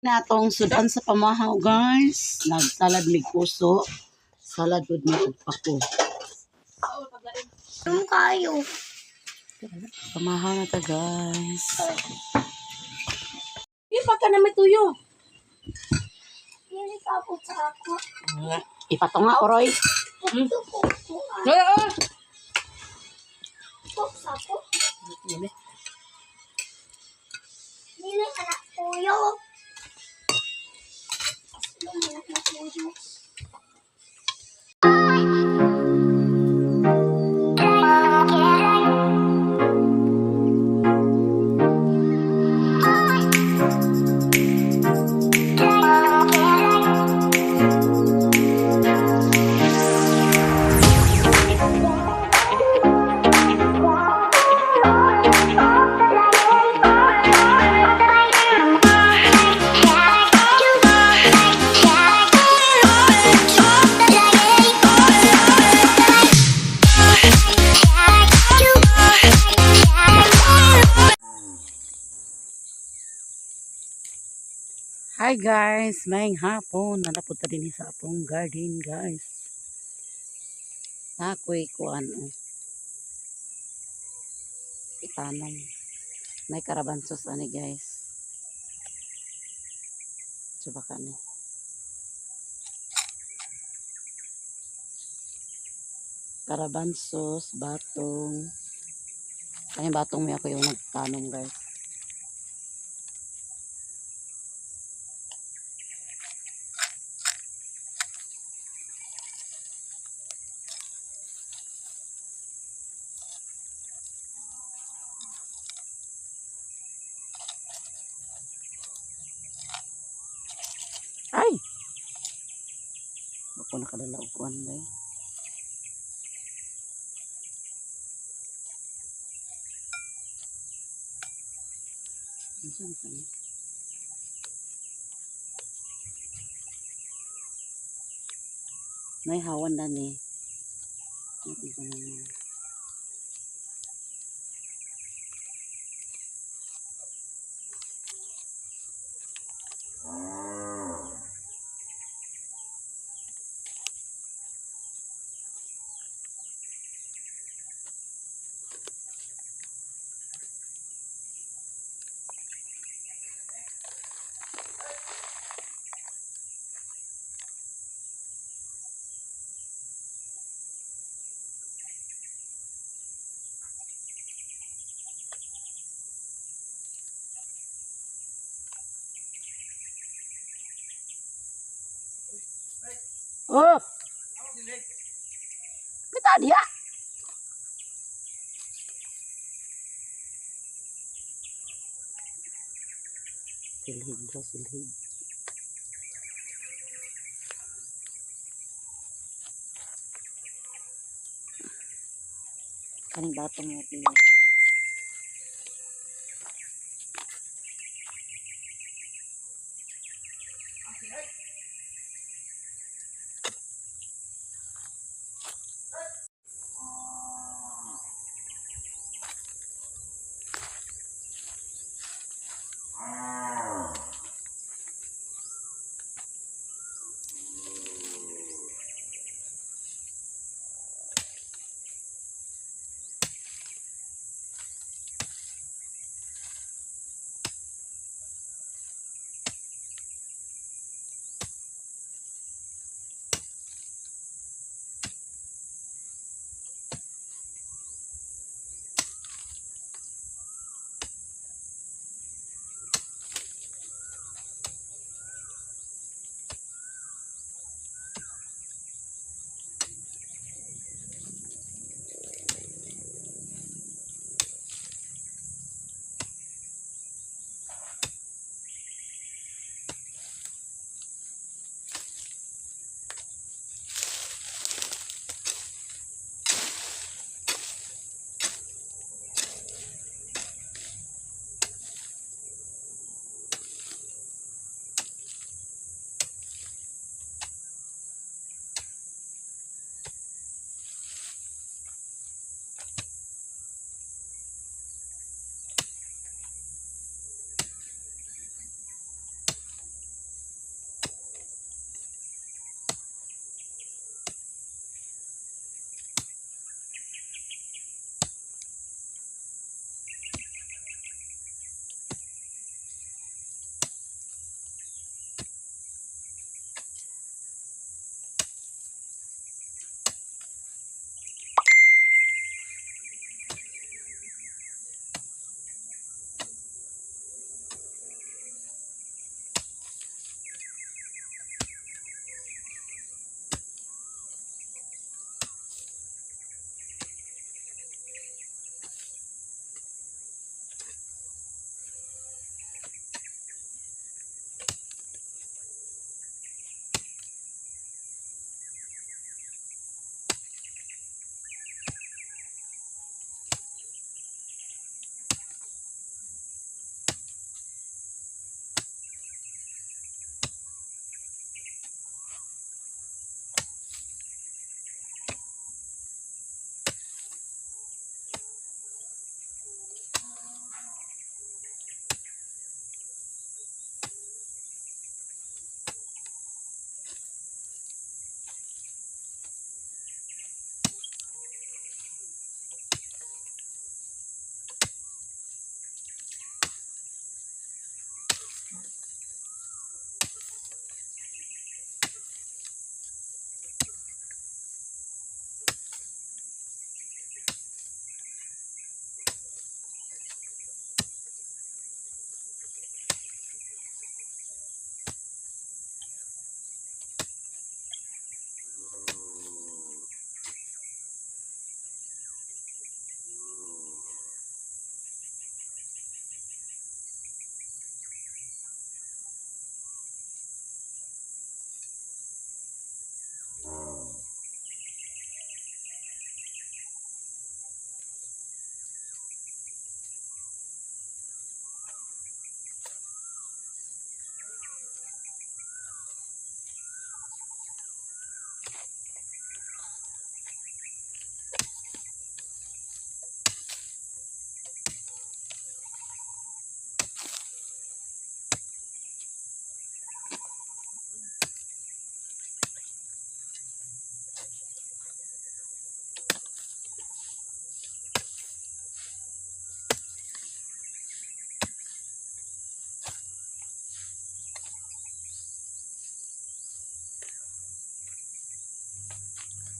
Natong sudan sa pamahaw, guys. Nagsalad mig puso. Salad pud mi og pako. Yung kayo. Pamahaw na ta, guys. Di pa ka na may tuyo. Dili ka po sa ako. Ipatunga oroy. Ito po po. Oo. Po sa ako. Dili anak tuyo. Dili anak tuyo. Hi guys, maayong hapon. Nalapot ta dinhi sa atong garden, guys. Nakoy kuan oh. Itanom. May karabansos ani, guys. Suba ka ni. Karabansos, batong. Kani batong may ako yung nagtanom, guys. Ay! Ako nakadala og kuan bay. Unsa man ni? May hawan na ni. Natin ko na ni. Oh! Kita dia. Silhig daw, silhig. Kaning batong mo tingnan.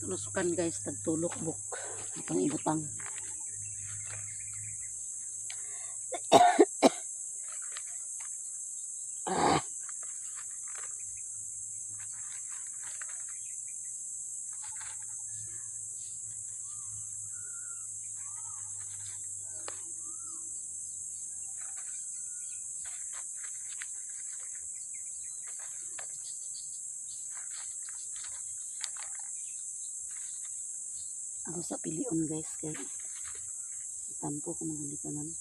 Nusukan, guys, tagtulok buk. Atong ibutang. Ah. Ako sa pilion, guys, kay tampo ko mga tanan.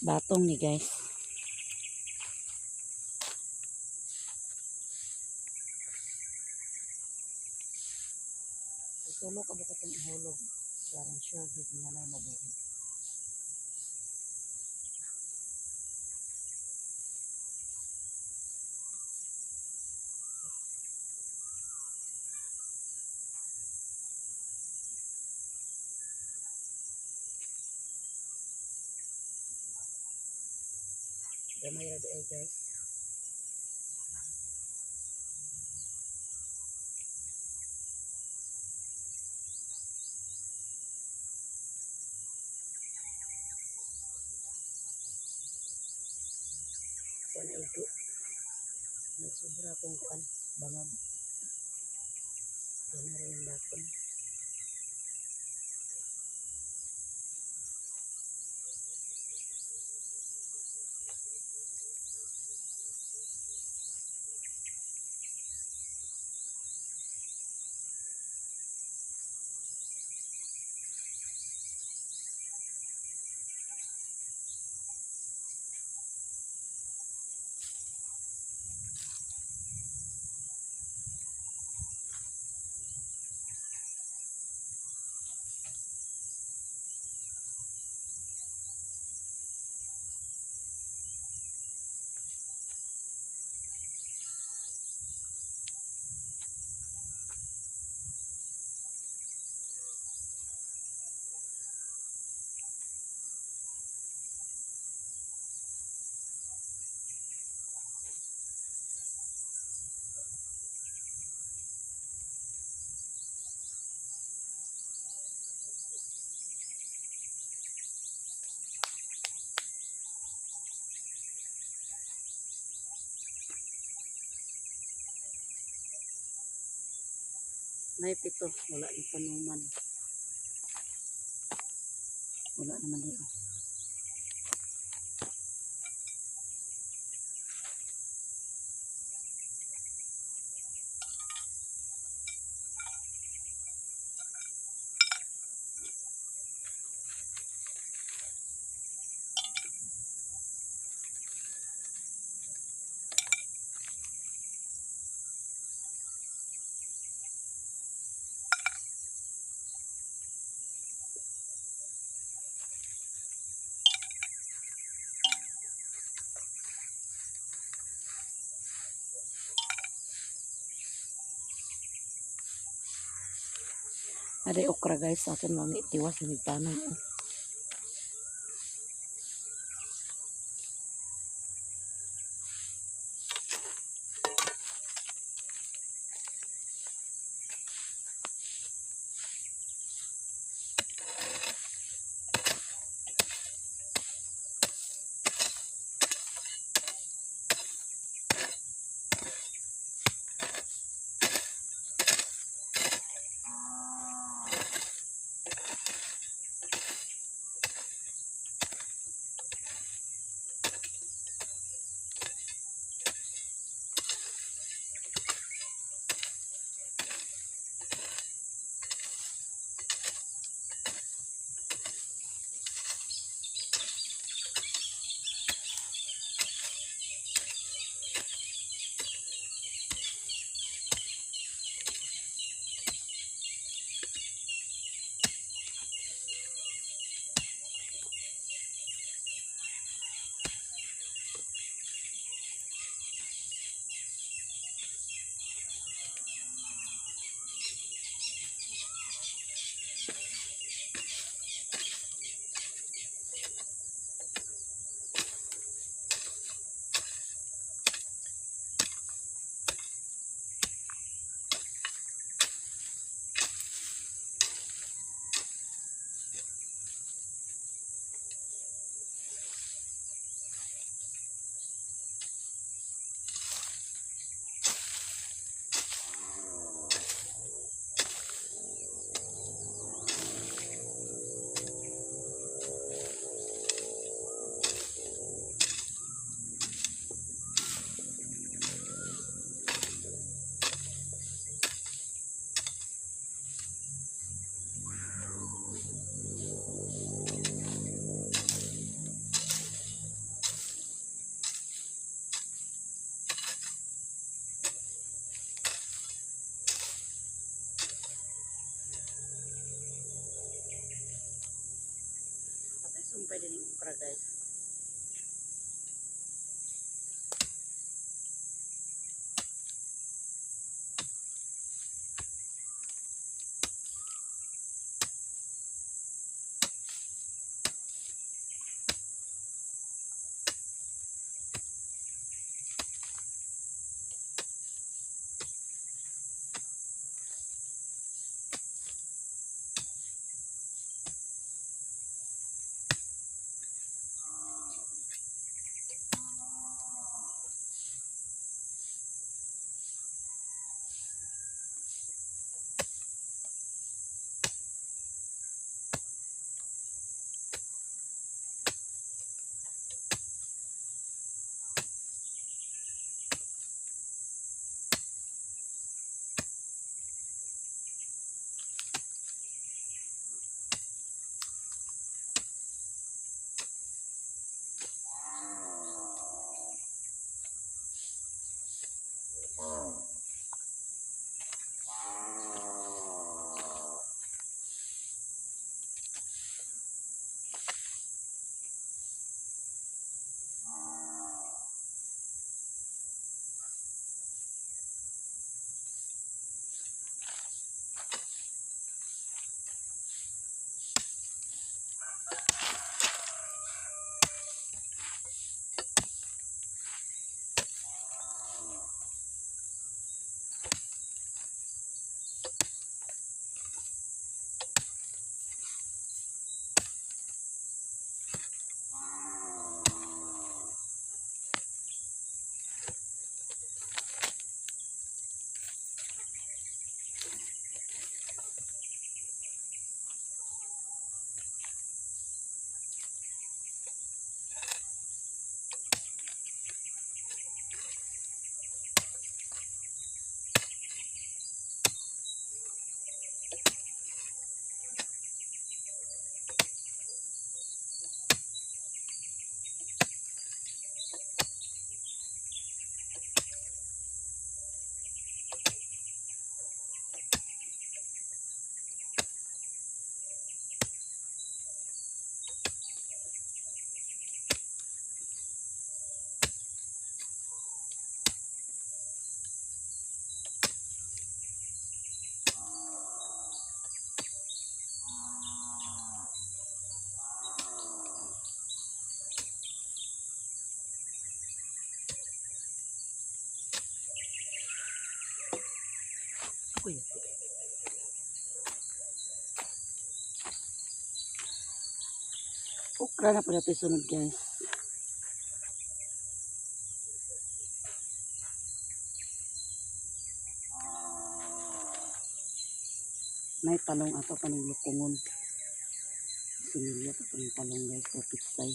Batong ni, guys. Tulo ka bukat ang ihulog. Parang sure gid niya na mabuhi. Gamay ra diay, guys. Kuan igo. Nagsubra akong kuan bangag. Gamay ra yung batong. May pito, wala ni panuman. Wala naman dito. Aday okra, guys, sa akin lang itiwas ni tanong. Okra, guys. Uy. Okra na pala ito sunod, guys. May talong ato pa ng lukungon. Similya pa ng talong, guys, o pitsay.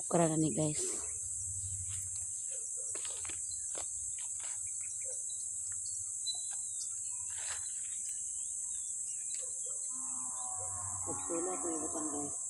Okra na ni, guys. Pagtula ko yung butang, guys.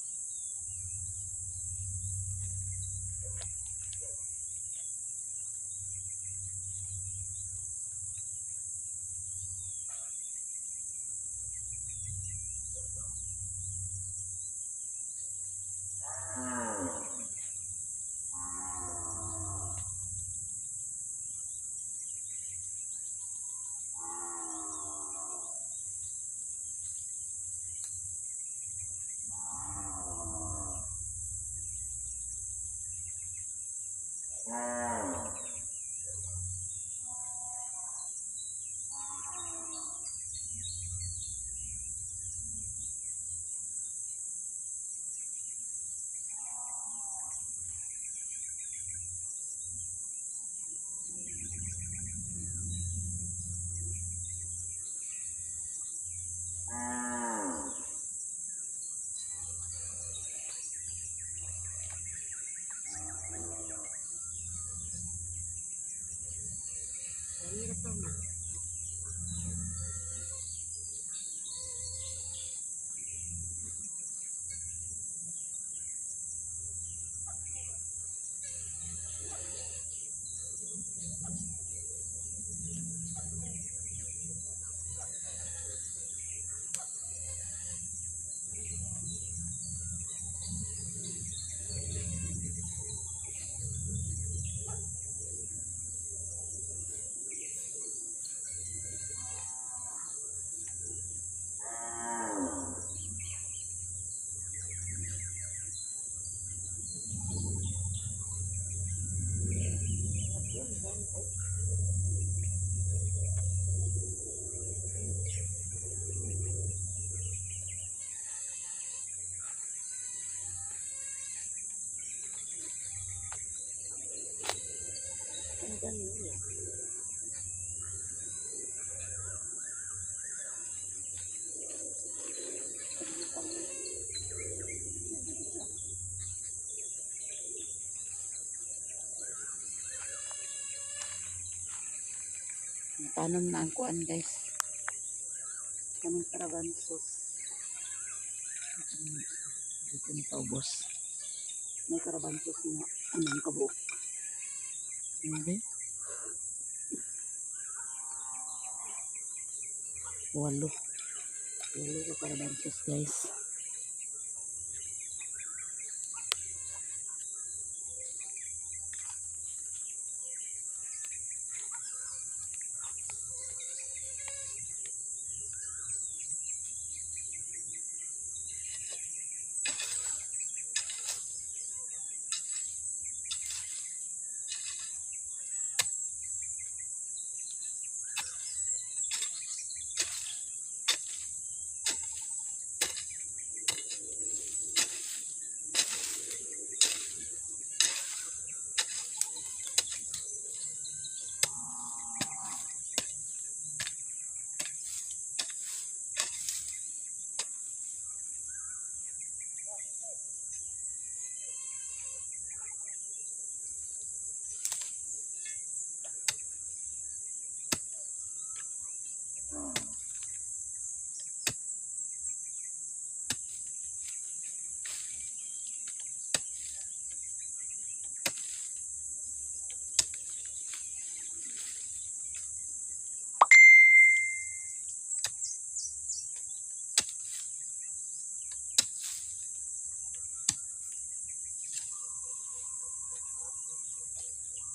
Gani. Natanom na ang kuan, guys. Kanang karabansos. Dito ni paubos. May karabansos nga anong kabuok. Hindi. Walo. Walo ka karabansos, guys.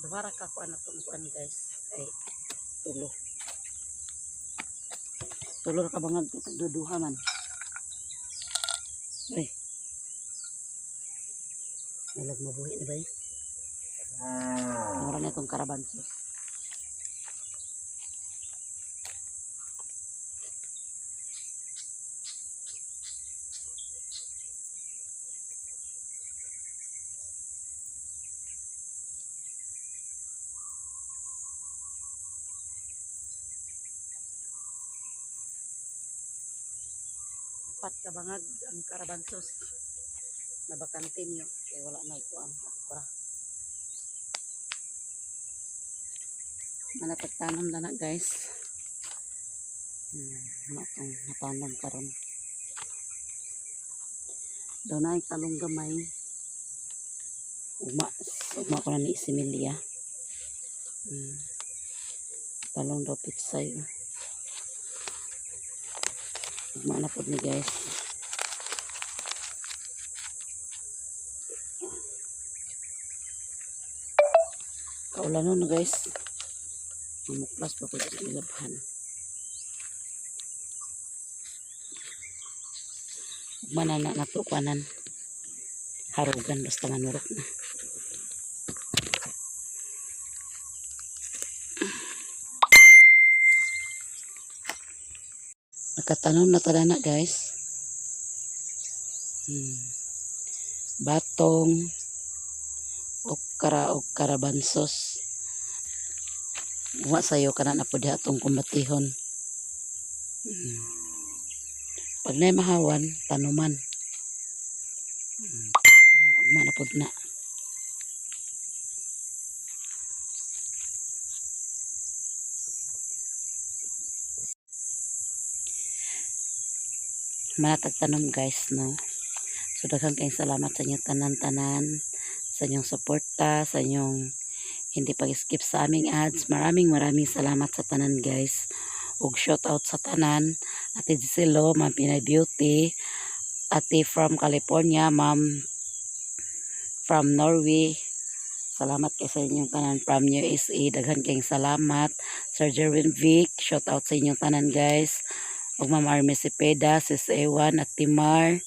Duha ra ka kuan atong kuan, guys. Ay tulo. Tulo ra ka bangag, duduha man. Ay. Nalag mabuhi ni bay. Mura na itong karabansos. Apat ka bangag ang karabansos. Nabakante niyo. Kaya wala na ikuan. Okra. Manatagtanom na na, guys. Ano itong natanom karon. Daw na ay talong gamay. Ugma, ugma ko na ni Isimilia. Talong daw pitsay. Oh. Ugma na pod ni, guys. Kaulan no, guys. Mamuklas pa ko sa ilabhan. Ugma na na natukanan. Harugan basta manurok na. Nakatanom na tada na, guys. Batong, okra og karabansos. Wa sayo kana na pud atong kumbatihon. Pag naay mahawan, tanuman. Ugma na pud na. Manatag tanom, guys, no. So daghan kayong salamat sa inyong tanan-tanan, sa inyong suporta, sa inyong hindi pag-skip sa aming ads. Maraming maraming salamat sa tanan, guys. Ug shout out sa tanan. Ate Giselo, Ma'am Pinay Beauty, Ate from California, Ma'am from Norway. Salamat kay sa inyong tanan from USA. Daghan kayong salamat. Sir Jerwin Vic, shout out sa inyong tanan, guys. Ug Ma'am Army Cepeda, Sis Ewan at Timar.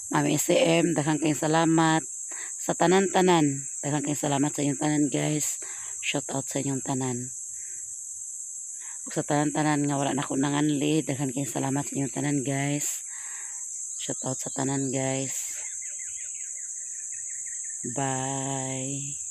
Ma'am SM, daghan kayong salamat. Sa tanan-tanan, daghan kayong salamat sa inyong tanan, guys. Shout out sa inyong tanan. Ug sa tanan-tanan nga wala na ko nanganli, daghan kayong salamat sa inyong tanan, guys. Shout out sa tanan, guys. Bye.